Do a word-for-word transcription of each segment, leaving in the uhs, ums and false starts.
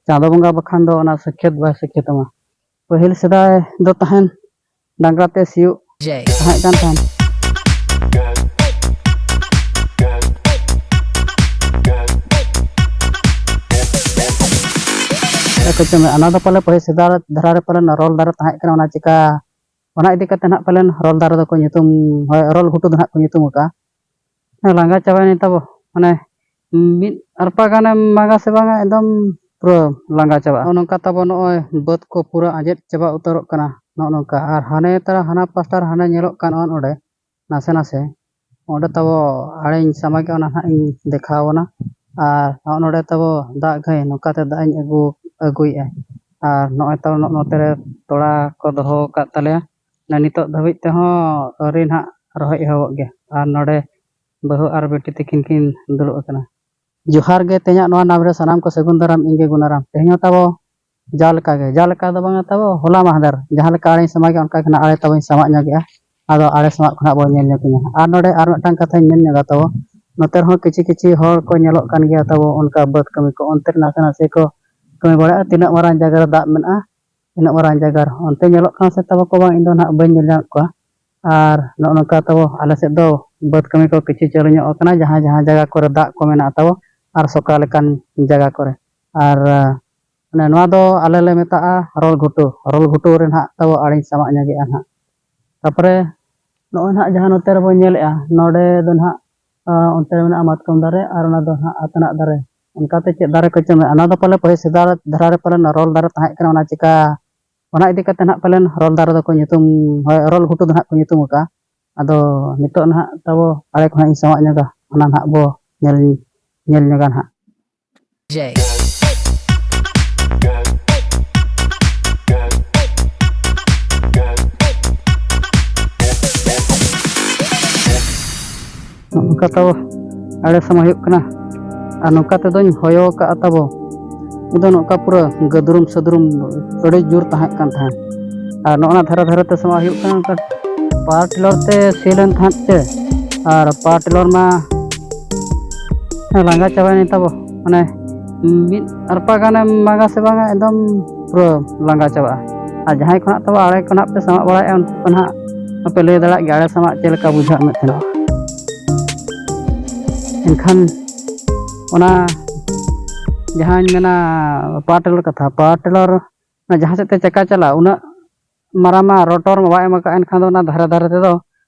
ᱪᱟᱸᱫᱚ ᱵᱚᱸᱜᱟ ᱵᱟᱠᱷᱟᱱ ᱫᱚ ᱚᱱᱟ ᱥᱟᱹᱠᱷᱭᱟᱹᱛ ᱵᱟᱭ ᱥᱟᱹᱠᱷᱭᱟᱹᱛᱚᱜᱼᱟ᱾ ᱯᱟᱹᱦᱤᱞ ᱥᱮᱫᱟᱭ ᱫᱚ ᱛᱟᱦᱮᱱ ᱰᱟᱝᱨᱟ ᱛᱮ ᱥᱤᱭᱳᱜ ᱛᱟᱦᱮᱸ ᱠᱟᱱ ᱛᱟᱦᱮᱱ᱾ ᱚᱱᱟ ᱫᱚ ᱯᱟᱞᱮ ᱯᱟᱹᱦᱤᱞ ᱥᱮᱫᱟᱭ ᱫᱷᱟᱨᱟ ᱨᱮ ᱯᱟᱞᱮ ᱨᱚᱞ ᱫᱟᱨᱮ ᱛᱟᱦᱮᱸ ᱠᱟᱱᱟ, ᱚᱱᱟ ᱪᱤᱠᱟ ᱚᱱᱟ ᱤᱫᱤ ᱠᱟᱛᱮ ᱱᱟᱦᱟᱜ ᱯᱟᱞᱮᱱ ᱨᱚᱞ ᱫᱟᱨᱮ ᱫᱚᱠᱚ ᱧᱩᱛᱩᱢ, ᱦᱳᱭ, ᱨᱚᱞ ᱜᱷᱩᱴᱩ ᱫᱚ ᱱᱟᱦᱟᱜ ᱠᱚ ᱧᱩᱛᱩᱢ ᱟᱠᱟᱫᱼᱟ᱾ ᱞᱟᱸᱜᱟ ᱪᱟᱵᱟᱭᱮᱱ ᱛᱟᱵᱚ, ᱢᱟᱱᱮ ᱢᱤᱫ ᱟᱨᱯᱟ ᱜᱟᱱᱮᱢ ᱢᱟᱜᱟ ᱥᱮ ᱵᱟᱝᱟ, ᱮᱠᱫᱚᱢ ᱯᱩᱨᱟᱹ ᱞᱟᱸᱜᱟ ᱪᱟᱵᱟᱜᱼᱟ᱾ ᱱᱚᱜᱼᱚ ᱱᱚᱝᱠᱟ ᱛᱟᱵᱚ ᱱᱚᱜᱼᱚᱭ ᱵᱟᱹᱫᱽ ᱠᱚ ᱯᱩᱨᱟᱹ ᱟᱸᱡᱮᱫ ᱪᱟᱵᱟ ᱩᱛᱟᱹᱨᱚᱜ ᱠᱟᱱᱟ ᱱᱚᱜᱼᱚ ᱱᱚᱝᱠᱟ᱾ ᱟᱨ ᱦᱟᱱᱮ ᱛᱟᱨᱟ ᱦᱟᱱᱟ ᱯᱟᱥᱴᱟ ᱨᱮ ᱦᱟᱱᱮ ᱧᱮᱞᱚᱜ ᱠᱟᱱ ᱚᱱ ᱚᱸᱰᱮ ᱱᱟᱥᱮ ᱱᱟᱥᱮ, ᱚᱸᱰᱮ ᱛᱟᱵᱚ ᱟᱲᱮᱧ ᱥᱟᱢᱟᱜᱮ, ᱚᱱᱟ ᱱᱟᱦᱟᱜ ᱤᱧ ᱫᱮᱠᱷᱟᱣ ᱟᱵᱚᱱᱟ᱾ ᱟᱨ ᱱᱚᱜᱼᱚ ᱱᱚᱰᱮ ᱛᱟᱵᱚ ᱫᱟᱜ ᱜᱷᱟᱹᱭ ᱱᱚᱝᱠᱟᱛᱮ ᱫᱟᱜ ᱤᱧ ᱟᱹᱜᱩ ᱟᱹᱜᱩᱭᱮᱫᱼᱟ᱾ ᱟᱨ ᱱᱚᱜᱼᱚᱭ ᱛᱟᱵᱚ ᱱᱚᱜᱼᱚ ᱱᱚᱛᱮ ᱨᱮ ᱛᱚᱲᱟ ᱠᱚ ᱫᱚᱦᱚ ᱟᱠᱟᱫ ᱛᱟᱞᱮᱭᱟ᱾ ᱱᱤᱛᱚᱜ ᱫᱷᱟᱹᱵᱤᱡ ᱛᱮᱦᱚᱸ ᱟᱹᱣᱨᱤ ᱱᱟᱦᱟᱜ ᱨᱚᱦᱚᱭ ᱮᱦᱚᱵᱚᱜ ᱜᱮᱭᱟ᱾ ᱟᱨ ᱱᱚᱰᱮ ᱵᱟᱹᱦᱩ ᱟᱨ ᱵᱤᱴᱤ ᱛᱤᱠᱤᱱ ᱠᱤᱱ ᱫᱩᱲᱩᱵ ᱟᱠᱟᱱᱟ᱾ ᱡᱚᱦᱟᱨ ᱜᱮ ᱛᱮᱦᱮᱧᱟᱜ ᱱᱚᱣᱟ ᱱᱟᱢ ᱨᱮ ᱥᱟᱱᱟᱢ ᱠᱚ ᱥᱟᱹᱜᱩᱱ ᱫᱟᱨᱟᱢ, ᱤᱧ ᱜᱮ ᱜᱩᱱᱟᱨᱟᱢ᱾ ᱛᱮᱦᱮᱧ ᱦᱚᱸ ᱛᱟᱵᱚ ᱡᱟᱣ ᱞᱮᱠᱟ ᱜᱮ, ᱡᱟᱣ ᱞᱮᱠᱟ ᱫᱚ ᱵᱟᱝᱟ, ᱛᱟᱵᱚ ᱦᱚᱞᱟ ᱢᱟᱦᱫᱮᱨ ᱡᱟᱦᱟᱸ ᱞᱮᱠᱟ ᱟᱲᱮᱧ ᱥᱟᱢᱟᱜᱮ, ᱚᱱᱠᱟ ᱜᱮ ᱱᱟᱜ ᱟᱲᱮ ᱛᱟᱵᱚᱧ ᱥᱟᱢᱟᱜ ᱧᱚᱜᱮᱜᱼᱟ᱾ ᱟᱫᱚ ᱟᱲᱮ ᱥᱟᱢᱟᱜ ᱠᱷᱚᱱᱟᱜ ᱵᱚᱱ ᱧᱮᱞ ᱧᱚᱜ ᱠᱤᱧᱟ᱾ ᱟᱨ ᱱᱚᱰᱮ ᱟᱨ ᱢᱤᱫᱴᱟᱝ ᱠᱟᱛᱷᱟᱧ ᱢᱮᱱ ᱧᱚᱜᱟ ᱛᱟᱵᱚ, ᱱᱚᱛᱮ ᱨᱮᱦᱚᱸ ᱠᱤᱪᱷᱤ ᱠᱤᱪᱷᱤ ᱦᱚᱲ ᱠᱚ ᱧᱮᱞᱚᱜ ᱠᱟᱱ ᱜᱮᱭᱟ ᱛᱟᱵᱚ, ᱚᱱᱠᱟ ᱵᱟᱹᱫᱽ ᱠᱟᱹᱢᱤ ᱠᱚ ᱚᱱᱛᱮ ᱨᱮ ᱱᱟᱥᱮ ᱱᱟᱥᱮ ᱠᱚ ᱠᱟᱹᱢᱤ ᱵᱟᱲᱟᱭᱮᱫᱼᱟ᱾ ᱛᱤᱱᱟᱹᱜ ᱢᱟᱨᱟᱝ ᱡᱟᱭᱜᱟ ᱨᱮ ᱫᱟᱜ ᱢᱮᱱᱟᱜᱼᱟ, ᱛᱤᱱᱟᱹᱜ ᱢᱟᱨᱟᱝ ᱡᱟᱭᱜᱟ ᱨᱮ ᱚᱱᱛᱮ ᱧᱮᱞᱚᱜ ᱠᱟᱱᱟ ᱥᱮ ᱛᱟᱵᱚ ᱠᱚ ᱵᱟᱝ, ᱤᱧ ᱫᱚ ᱱᱟᱦᱟᱜ ᱵᱟᱹᱧ ᱧᱮᱞ ᱧᱟᱢᱮᱫ ᱠᱚᱣᱟ᱾ ᱟᱨ ᱱᱚᱜᱼᱚ ᱱᱚᱝᱠᱟ ᱛᱟᱵᱚ ᱟᱞᱮ ᱥᱮᱫ ᱫᱚ ᱵᱟᱹᱫᱽ ᱠᱟᱹᱢᱤ ᱠᱚ ᱠᱤᱪᱷᱩ ᱪᱟᱹᱞᱩ ᱧᱚᱜ ᱟᱠᱟᱱᱟ, ᱡᱟᱦᱟᱸ ᱡᱟᱦᱟᱸ ᱡᱟᱭᱜᱟ ᱠᱚᱨᱮ ᱫᱟᱜ ᱠᱚ ᱢᱮᱱᱟᱜᱼᱟ ᱛᱟᱵᱚ, ᱟᱨ ᱥᱚᱠᱟ ᱞᱮᱠᱟᱱ ᱡᱟᱭᱜᱟ ᱠᱚᱨᱮ᱾ ᱟᱨ ᱟᱸ, ᱢᱟᱱᱮ ᱱᱚᱣᱟ ᱫᱚ ᱟᱞᱮ ᱞᱮ ᱢᱮᱛᱟᱜᱼᱟ ᱨᱚᱞ ᱜᱷᱩᱴᱩ᱾ ᱨᱚᱞ ᱜᱷᱩᱴᱩ ᱨᱮ ᱱᱟᱦᱟᱜ ᱛᱟᱵᱚ ᱟᱲᱮᱧ ᱥᱟᱢᱟᱜ ᱧᱚᱜᱮᱜᱼᱟ ᱱᱟᱦᱟᱜ᱾ ᱛᱟᱨᱯᱚᱨᱮ ᱱᱚᱜᱼᱚᱭ ᱱᱟᱦᱟᱜ ᱡᱟᱦᱟᱸ ᱱᱚᱛᱮ ᱨᱮᱵᱚᱱ ᱧᱮᱞᱮᱜᱼᱟ, ᱱᱚᱰᱮ ᱫᱚ ᱱᱟᱦᱟᱜ, ᱟᱸ, ᱚᱱᱛᱮ ᱨᱮ ᱢᱮᱱᱟᱜᱼᱟ ᱢᱟᱛᱠᱚᱢ ᱫᱟᱨᱮ, ᱟᱨ ᱚᱱᱟ ᱫᱚ ᱱᱟᱦᱟᱜ ᱟᱛᱱᱟᱜ ᱫᱟᱨᱮ᱾ ᱚᱱᱠᱟᱛᱮ ᱪᱮᱫ ᱫᱟᱨᱮ ᱠᱚᱪᱚ ᱢᱮᱱᱟᱜᱼᱟ, ᱚᱱᱟ ᱫᱚ ᱯᱟᱞᱮ ᱯᱟᱹᱦᱤᱞ ᱥᱮᱫᱟᱭ ᱫᱷᱟᱨᱟ ᱨᱮ ᱯᱟᱞᱮᱱ ᱨᱚᱞ ᱫᱟᱨᱮ ᱛᱟᱦᱮᱸ ᱠᱟᱱᱟ, ᱚᱱᱟ ᱪᱤᱠᱟ ᱚᱱᱟ ᱤᱫᱤ ᱠᱟᱛᱮ ᱱᱟᱦᱟᱜ ᱯᱟᱞᱮᱱ ᱨᱚᱞ ᱫᱟᱨᱮ ᱫᱚᱠᱚ ᱧᱩᱛᱩᱢ, ᱦᱳᱭ, ᱨᱚᱞ ᱜᱷᱩᱴᱩ ᱫᱚ ᱱᱟᱦᱟᱜ ᱠᱚ ᱧᱩᱛᱩᱢ ᱟᱠᱟᱫᱼᱟ᱾ ᱟᱫᱚ ᱱᱤᱛᱚᱜ ᱱᱟᱦᱟᱜ ᱛᱟᱵᱚ ᱟᱲᱮ ᱠᱚ ᱱᱟᱦᱟᱜ ᱤᱧ ᱥᱟᱢᱟᱜ ᱧᱚᱜᱟ, ᱚᱱᱟ ᱱᱟᱦᱟᱜ ᱵᱚ ᱧᱮᱞ, ᱧᱮᱞ ᱧᱚᱜᱟ ᱱᱟᱦᱟᱜ᱾ ᱱᱚᱝᱠᱟ ᱛᱟᱵᱚ ᱟᱲᱮ ᱥᱟᱢᱟ ᱦᱩᱭᱩᱜ ᱠᱟᱱᱟ᱾ ᱟᱨ ᱱᱚᱝᱠᱟ ᱛᱮᱫᱚᱧ ᱦᱚᱭᱚ ᱠᱟᱜᱼᱟ ᱛᱟᱵᱚ᱾ ᱤᱧ ᱫᱚ ᱱᱚᱝᱠᱟ ᱯᱩᱨᱟᱹ ᱜᱟᱹᱫᱨᱩᱢ ᱥᱟᱹᱫᱨᱩᱢ ᱟᱹᱰᱤ ᱡᱳᱨ ᱛᱟᱦᱮᱸ ᱠᱟᱱ ᱛᱟᱦᱮᱸᱫ᱾ ᱟᱨ ᱱᱚᱜᱼᱚ ᱱᱟ ᱫᱷᱟᱨᱮ ᱫᱷᱟᱨᱮ ᱛᱮ ᱥᱟᱢᱟᱜ ᱦᱩᱭᱩᱜ ᱠᱟᱱᱟ᱾ ᱚᱱᱠᱟ ᱯᱟᱣᱟᱨ ᱴᱤᱞᱟᱨ ᱛᱮ ᱥᱤ ᱞᱮᱱ ᱛᱟᱦᱮᱸᱫ ᱪᱮ, ᱟᱨ ᱯᱟᱣᱟᱨ ᱴᱤᱞᱟᱨ ᱢᱟ ᱞᱟᱸᱜᱟ ᱪᱟᱵᱟᱭᱮᱱ ᱛᱟᱵᱚ, ᱢᱟᱱᱮ ᱢᱤᱫ ᱟᱨᱯᱟ ᱜᱟᱱᱮᱢ ᱢᱟᱜᱟ ᱥᱮ ᱵᱟᱝᱟ, ᱮᱠᱫᱚᱢ ᱯᱩᱨᱟᱹ ᱞᱟᱸᱜᱟ ᱪᱟᱵᱟᱜᱼᱟ᱾ ᱟᱨ ᱡᱟᱦᱟᱸᱭ ᱠᱚ ᱱᱟᱜ ᱛᱚᱵᱮ ᱟᱲᱮ ᱠᱚ ᱱᱟᱜ ᱯᱮ ᱥᱟᱢᱟᱜ ᱵᱟᱲᱟᱭᱮᱫᱼᱟ, ᱩᱱᱠᱩ ᱠᱚ ᱱᱟᱜ ᱟᱯᱮ ᱞᱟᱹᱭ ᱫᱟᱲᱮᱭᱟᱜ ᱜᱮᱭᱟ ᱟᱲᱮ ᱥᱟᱢᱟᱜ ᱪᱮᱫ ᱞᱮᱠᱟ ᱵᱩᱡᱷᱟᱹᱜ ᱢᱮᱫ ᱛᱮ ᱱᱟᱜ᱾ ᱮᱱᱠᱷᱟᱱ ᱚᱱᱟ ᱡᱟᱦᱟᱸᱧ ᱢᱮᱱᱟ power tiller ᱠᱟᱛᱷᱟ, power tiller ᱚᱱᱟ ᱡᱟᱦᱟᱸ ᱥᱮᱫ ᱛᱮ ᱪᱟᱠᱟ ᱪᱟᱞᱟᱜ, ᱩᱱᱟᱹᱜ ᱢᱟᱨᱟᱝ ᱢᱟ ᱨᱚᱴᱚᱨ ᱢᱟ ᱵᱟᱭ ᱮᱢ ᱟᱠᱟᱫ, ᱮᱱᱠᱷᱟᱱ ᱫᱚ ᱚᱱᱟ ᱫᱷᱟᱨᱮ ᱫᱷᱟᱨᱮ ᱛᱮᱫᱚ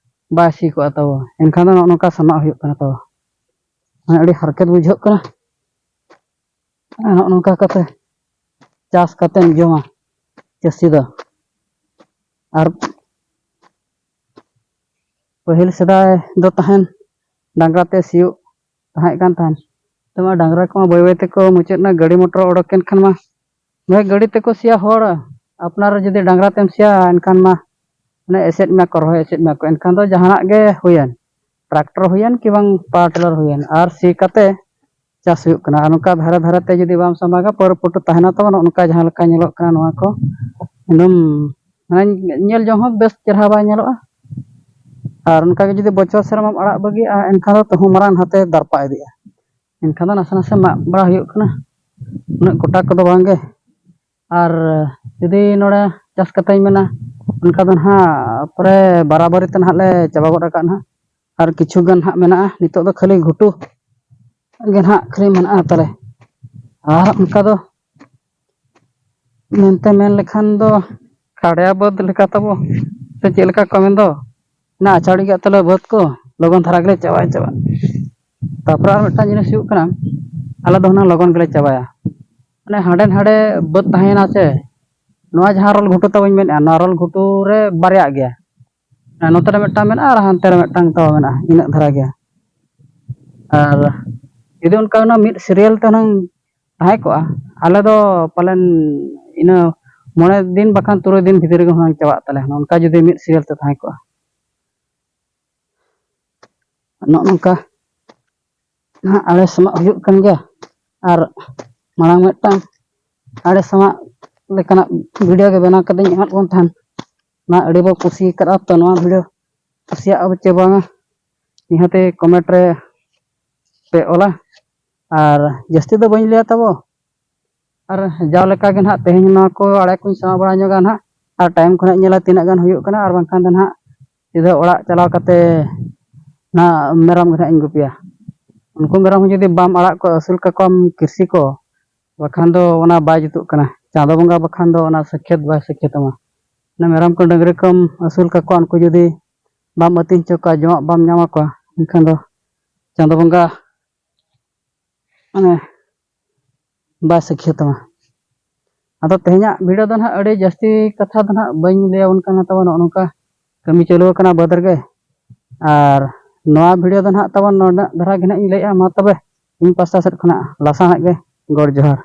ᱵᱟᱭ ᱥᱤ ᱠᱚᱜᱼᱟ ᱛᱟᱵᱚ᱾ ᱮᱱᱠᱷᱟᱱ ᱫᱚ ᱱᱚᱜᱼᱚ ᱱᱚᱝᱠᱟ ᱥᱟᱢᱟᱜ ᱦᱩᱭᱩᱜ ᱠᱟᱱᱟ ᱛᱟᱵᱚ᱾ ᱢᱟᱱᱮ ᱟᱹᱰᱤ ᱦᱟᱨᱠᱮᱛ ᱵᱩᱡᱷᱟᱹᱜ ᱠᱟᱱᱟ᱾ ᱟᱨ ᱱᱚᱜᱼᱚ ᱱᱚᱝᱠᱟ ᱠᱟᱛᱮ ᱪᱟᱥ ᱠᱟᱛᱮᱢ ᱡᱚᱢᱟ ᱪᱟᱹᱥᱤ ᱫᱚ᱾ ᱟᱨ ᱯᱟᱹᱦᱤᱞ ᱥᱮᱫᱟᱭ ᱫᱚ ᱛᱟᱦᱮᱱ ᱰᱟᱝᱨᱟ ᱛᱮ ᱥᱤᱭᱳᱜ ᱛᱟᱦᱮᱸ ᱠᱟᱱ ᱛᱟᱦᱮᱱ᱾ ᱛᱚ ᱢᱟ ᱰᱟᱝᱨᱟ ᱠᱚᱢᱟ ᱵᱟᱹᱭ ᱵᱟᱹᱭ ᱛᱮᱠᱚ ᱢᱩᱪᱟᱹᱫ ᱮᱱᱟ, ᱜᱟᱹᱰᱤ ᱢᱚᱴᱚᱨ ᱚᱰᱚᱠ ᱮᱱ ᱠᱷᱟᱱ ᱢᱟ ᱵᱷᱟᱭ ᱜᱟᱹᱰᱤ ᱛᱮᱠᱚ ᱥᱤᱭᱟ ᱦᱚᱲ᱾ ᱟᱯᱱᱟᱨ ᱡᱩᱫᱤ ᱰᱟᱝᱨᱟ ᱛᱮᱢ ᱥᱤᱭᱟ ᱮᱱᱠᱷᱟᱱ ᱢᱟ ᱢᱟᱱᱮ ᱮᱥᱮᱫ ᱢᱮᱭᱟ ᱠᱚ, ᱨᱚᱦᱚᱭ ᱮᱥᱮᱫ ᱢᱮᱭᱟ ᱠᱚ, ᱮᱱᱠᱷᱟᱱ ᱫᱚ ᱡᱟᱦᱟᱱᱟᱜ ᱜᱮ ᱦᱩᱭᱮᱱ, ᱴᱨᱟᱠᱴᱚᱨ ᱦᱩᱭᱮᱱ ᱠᱤ ᱵᱟᱝ ᱯᱟᱣᱟᱨ ᱴᱤᱞᱟᱨ ᱦᱩᱭᱮᱱ, ᱟᱨ ᱥᱤ ᱠᱟᱛᱮ ᱪᱟᱥ ᱦᱩᱭᱩᱜ ᱠᱟᱱᱟ᱾ ᱟᱨ ᱱᱚᱝᱠᱟ ᱫᱷᱟᱨᱮ ᱫᱷᱟᱨᱮ ᱛᱮ ᱡᱩᱫᱤ ᱵᱟᱢ ᱥᱟᱢᱟᱜᱟ, ᱯᱟᱹᱨ ᱯᱩᱴᱩ ᱛᱟᱦᱮᱱᱟ ᱛᱟᱵᱚᱱ᱾ ᱱᱚᱜᱼᱚ ᱱᱚᱝᱠᱟ ᱡᱟᱦᱟᱸ ᱞᱮᱠᱟ ᱧᱮᱞᱚᱜ ᱠᱟᱱᱟ ᱱᱚᱣᱟ ᱠᱚ, ᱮᱠᱫᱚᱢ ᱢᱟᱱᱮ ᱧᱮᱞ ᱡᱚᱝ ᱦᱚᱸ ᱵᱮᱥ ᱪᱮᱦᱨᱟ ᱵᱟᱭ ᱧᱮᱞᱚᱜᱼᱟ᱾ ᱟᱨ ᱚᱱᱠᱟ ᱜᱮ ᱡᱩᱫᱤ ᱵᱚᱪᱷᱚᱨ ᱥᱮᱨᱢᱟᱢ ᱟᱲᱟᱜ ᱵᱟᱹᱜᱤᱭᱟᱜᱼᱟ, ᱮᱱᱠᱷᱟᱱ ᱫᱚ ᱛᱟᱹᱦᱩ ᱢᱟᱨᱟᱝ ᱱᱟᱛᱮ ᱫᱟᱨᱯᱟ ᱤᱫᱤᱜᱼᱟ᱾ ᱮᱱᱠᱷᱟᱱ ᱫᱚ ᱱᱟᱥᱮ ᱱᱟᱥᱮ ᱢᱟᱜ ᱵᱟᱲᱟ ᱦᱩᱭᱩᱜ ᱠᱟᱱᱟ, ᱩᱱᱟᱹᱜ ᱜᱚᱴᱟ ᱠᱚᱫᱚ ᱵᱟᱝ ᱜᱮ᱾ ᱟᱨ ᱡᱩᱫᱤ ᱱᱚᱰᱮ ᱪᱟᱥ ᱠᱟᱛᱷᱟᱧ ᱢᱮᱱᱟ, ᱚᱱᱠᱟ ᱫᱚ ᱱᱟᱦᱟᱜ ᱯᱚᱨᱮ ᱵᱟᱨᱟᱵᱟᱨᱤ ᱛᱮ ᱱᱟᱦᱟᱜ ᱞᱮ ᱪᱟᱵᱟ ᱜᱚᱫ ᱟᱠᱟᱫ ᱱᱟᱦᱟᱜ᱾ ᱟᱨ ᱠᱤᱪᱷᱩ ᱜᱟᱱ ᱱᱟᱦᱟᱜ ᱢᱮᱱᱟᱜᱼᱟ, ᱱᱤᱛᱚᱜ ᱫᱚ ᱠᱷᱟᱹᱞᱤ ᱜᱷᱩᱴᱩ ᱜᱮ ᱱᱟᱦᱟᱜ ᱠᱷᱟᱹᱞᱤ ᱢᱮᱱᱟᱜᱼᱟ ᱛᱟᱞᱮ᱾ ᱟᱨ ᱚᱱᱠᱟ ᱫᱚ ᱢᱮᱱᱛᱮ ᱢᱮᱱ ᱞᱮᱠᱷᱟᱱ ᱫᱚ ᱠᱟᱲᱭᱟ ᱵᱟᱹᱫᱽ ᱞᱮᱠᱟ ᱛᱟᱵᱚ, ᱥᱮ ᱪᱮᱫ ᱞᱮᱠᱟ ᱠᱚ ᱢᱮᱱ ᱫᱚ, ᱚᱱᱟ ᱟᱪᱟᱲ ᱜᱮ ᱛᱟᱞᱮ ᱵᱟᱹᱫᱽ ᱠᱚ, ᱞᱚᱜᱚᱱ ᱫᱷᱟᱨᱟ ᱜᱮᱞᱮ ᱪᱟᱵᱟᱭ ᱪᱟᱵᱟᱜ᱾ ᱛᱟᱨᱯᱚᱨᱮ ᱟᱨ ᱢᱤᱫᱴᱟᱝ ᱡᱤᱱᱤᱥ ᱦᱩᱭᱩᱜ ᱠᱟᱱᱟ, ᱟᱞᱮ ᱫᱚ ᱦᱩᱱᱟᱹᱝ ᱞᱚᱜᱚᱱ ᱜᱮᱞᱮ ᱪᱟᱵᱟᱭᱟ᱾ ᱢᱟᱱᱮ ᱦᱟᱸᱰᱮ ᱱᱟᱰᱮ ᱵᱟᱹᱫᱽ ᱛᱟᱦᱮᱸᱭᱮᱱᱟ ᱥᱮ, ᱱᱚᱣᱟ ᱡᱟᱦᱟᱸ ᱨᱳᱞ ᱜᱷᱩᱴᱩ ᱛᱟᱵᱚᱧ ᱢᱮᱱᱮᱫᱼᱟ, ᱱᱚᱣᱟ ᱨᱳᱞ ᱜᱷᱩᱴᱩ ᱨᱮ ᱵᱟᱨᱭᱟᱜ ᱜᱮᱭᱟ᱾ ᱱᱚᱛᱮ ᱨᱮ ᱢᱤᱫᱴᱟᱝ ᱢᱮᱱᱟᱜᱼᱟ ᱟᱨ ᱦᱟᱱᱛᱮ ᱨᱮ ᱢᱤᱫᱴᱟᱝ ᱛᱟᱵᱚ ᱢᱮᱱᱟᱜᱼᱟ, ᱤᱱᱟᱹᱜ ᱫᱷᱟᱨᱟ ᱜᱮᱭᱟ᱾ ᱟᱨ ᱡᱩᱫᱤ ᱚᱱᱠᱟ ᱚᱱᱟ ᱢᱤᱫ ᱥᱤᱨᱤᱭᱟᱞ ᱛᱮ ᱦᱩᱱᱟᱹᱝ ᱛᱟᱦᱮᱸ ᱠᱚᱜᱼᱟ, ᱟᱞᱮ ᱫᱚ ᱯᱟᱞᱮᱱ ᱤᱱᱟᱹ ᱢᱚᱬᱮ ᱫᱤᱱ ᱵᱟᱠᱷᱟᱱ ᱛᱩᱨᱩᱭ ᱫᱤᱱ ᱵᱷᱤᱛᱤᱨ ᱨᱮᱜᱮ ᱦᱩᱱᱟᱹᱝ ᱪᱟᱵᱟᱜ ᱛᱟᱞᱮ, ᱚᱱᱠᱟ ᱡᱩᱫᱤ ᱢᱤᱫ ᱥᱤᱨᱤᱭᱟᱞ ᱛᱮ ᱛᱟᱦᱮᱸ ᱠᱚᱜᱼᱟ᱾ ᱱᱚᱜᱼᱚ ᱱᱚᱝᱠᱟ ᱱᱟᱦᱟᱜ ᱟᱲᱮ ᱥᱟᱢᱟᱜ ᱦᱩᱭᱩᱜ ᱠᱟᱱ ᱜᱮᱭᱟ᱾ ᱟᱨ ᱢᱟᱲᱟᱝ ᱢᱤᱫᱴᱟᱝ ᱟᱲᱮ ᱥᱟᱢᱟᱜ ᱞᱮᱠᱟᱱᱟᱜ ᱵᱷᱤᱰᱤᱭᱳ ᱜᱮ ᱵᱮᱱᱟᱣ ᱠᱟᱛᱮᱧ ᱮᱢᱟᱫ ᱵᱚᱱ ᱛᱟᱦᱮᱱ᱾ ᱚᱱᱟ ᱟᱹᱰᱤ ᱵᱚ ᱠᱩᱥᱤ ᱟᱠᱟᱫᱼᱟ᱾ ᱛᱚ ᱱᱚᱣᱟ ᱵᱷᱤᱰᱤᱭᱳ ᱠᱩᱥᱤᱭᱟᱜᱼᱟ ᱪᱮ ᱵᱟᱝᱟ, ᱱᱤᱦᱟᱹᱛ ᱠᱚᱢᱮᱱᱴ ᱨᱮ ᱯᱮ ᱚᱞᱟ᱾ ᱟᱨ ᱡᱟᱹᱥᱛᱤ ᱫᱚ ᱵᱟᱹᱧ ᱞᱟᱹᱭᱟ ᱛᱟᱵᱚ᱾ ᱟᱨ ᱡᱟᱣ ᱞᱮᱠᱟ ᱜᱮ ᱱᱟᱦᱟᱜ ᱛᱮᱦᱮᱧ ᱱᱚᱣᱟ ᱠᱚ ᱟᱲᱮ ᱠᱚᱧ ᱥᱟᱢᱟᱜ ᱵᱟᱲᱟ ᱧᱚᱜᱟ ᱱᱟᱦᱟᱜ, ᱟᱨ ᱴᱟᱭᱤᱢ ᱠᱚ ᱱᱟᱦᱟᱜ ᱧᱮᱞᱟ ᱛᱤᱱᱟᱹᱜ ᱜᱟᱱ ᱦᱩᱭᱩᱜ ᱠᱟᱱᱟ, ᱟᱨ ᱵᱟᱝᱠᱷᱟᱱ ᱫᱚ ᱱᱟᱦᱟᱜ ᱥᱤᱫᱷᱟᱹ ᱚᱲᱟᱜ ᱪᱟᱞᱟᱣ ᱠᱟᱛᱮ ᱱᱟᱦᱟᱜ ᱢᱮᱨᱚᱢ ᱜᱮ ᱱᱟᱦᱟᱜ ᱤᱧ ᱜᱩᱯᱤᱭᱟ᱾ ᱩᱱᱠᱩ ᱢᱮᱨᱚᱢ ᱦᱚᱸ ᱡᱩᱫᱤ ᱵᱟᱢ ᱟᱲᱟᱜ ᱠᱚᱣᱟ, ᱟᱹᱥᱩᱞ ᱠᱟᱠᱚᱣᱟᱢ ᱠᱨᱤᱥᱤ ᱠᱚ, ᱵᱟᱠᱷᱟᱱ ᱫᱚ ᱚᱱᱟ ᱵᱟᱭ ᱡᱩᱛᱩᱜ ᱠᱟᱱᱟ᱾ ᱪᱟᱸᱫᱚ ᱵᱚᱸᱜᱟ ᱵᱟᱠᱷᱟᱱ ᱫᱚ ᱚᱱᱟ ᱥᱟᱹᱠᱷᱭᱟᱹᱛ ᱵᱟᱭ ᱥᱟᱹᱠᱷᱭᱟᱹᱛ ᱟᱢᱟ᱾ ᱚᱱᱟ ᱢᱮᱨᱚᱢ ᱠᱚ ᱰᱟᱹᱝᱨᱤ ᱠᱚᱢ ᱟᱹᱥᱩᱞ ᱠᱟᱠᱚᱣᱟ, ᱩᱱᱠᱩ ᱡᱩᱫᱤ ᱵᱟᱢ ᱟᱹᱛᱤᱧ ᱦᱚᱪᱚ ᱠᱚᱣᱟ, ᱡᱚᱢᱟᱜ ᱵᱟᱢ ᱧᱟᱢᱟ ᱠᱚᱣᱟ, ᱮᱱᱠᱷᱟᱱ ᱫᱚ ᱪᱟᱸᱫᱚ ᱵᱚᱸᱜᱟ ᱢᱟᱱᱮ ᱵᱟᱭ ᱥᱟᱹᱠᱷᱭᱟᱹᱛ ᱟᱢᱟ᱾ ᱟᱫᱚ ᱛᱮᱦᱮᱧᱟᱜ ᱵᱷᱤᱰᱤᱭᱳ ᱫᱚ ᱱᱟᱦᱟᱜ ᱟᱹᱰᱤ ᱡᱟᱹᱥᱛᱤ ᱠᱟᱛᱷᱟ ᱫᱚ ᱱᱟᱦᱟᱜ ᱵᱟᱹᱧ ᱞᱟᱹᱭ ᱟᱵᱚᱱ ᱠᱟᱱᱟ ᱛᱟᱵᱚᱱ᱾ ᱱᱚᱜᱼᱚ ᱱᱚᱝᱠᱟ ᱠᱟᱹᱢᱤ ᱪᱟᱹᱞᱩ ᱟᱠᱟᱱᱟ ᱵᱟᱹᱫᱽ ᱨᱮᱜᱮ᱾ ᱟᱨ ᱱᱚᱣᱟ ᱵᱷᱤᱰᱤᱭᱳ ᱫᱚ ᱱᱟᱦᱟᱜ ᱛᱟᱵᱚᱱ ᱱᱚᱰᱮ ᱫᱷᱟᱨᱟ ᱜᱮ ᱱᱟᱦᱟᱜ ᱤᱧ ᱞᱟᱹᱭᱮᱜᱼᱟ᱾ ᱢᱟ ᱛᱚᱵᱮ ᱤᱧ ᱯᱟᱥᱴᱟ ᱥᱮᱫ ᱠᱷᱚᱱᱟᱜ ᱞᱟᱥᱟᱬᱦᱮᱫ ᱜᱮ ᱜᱚᱰ ᱡᱚᱦᱟᱨ᱾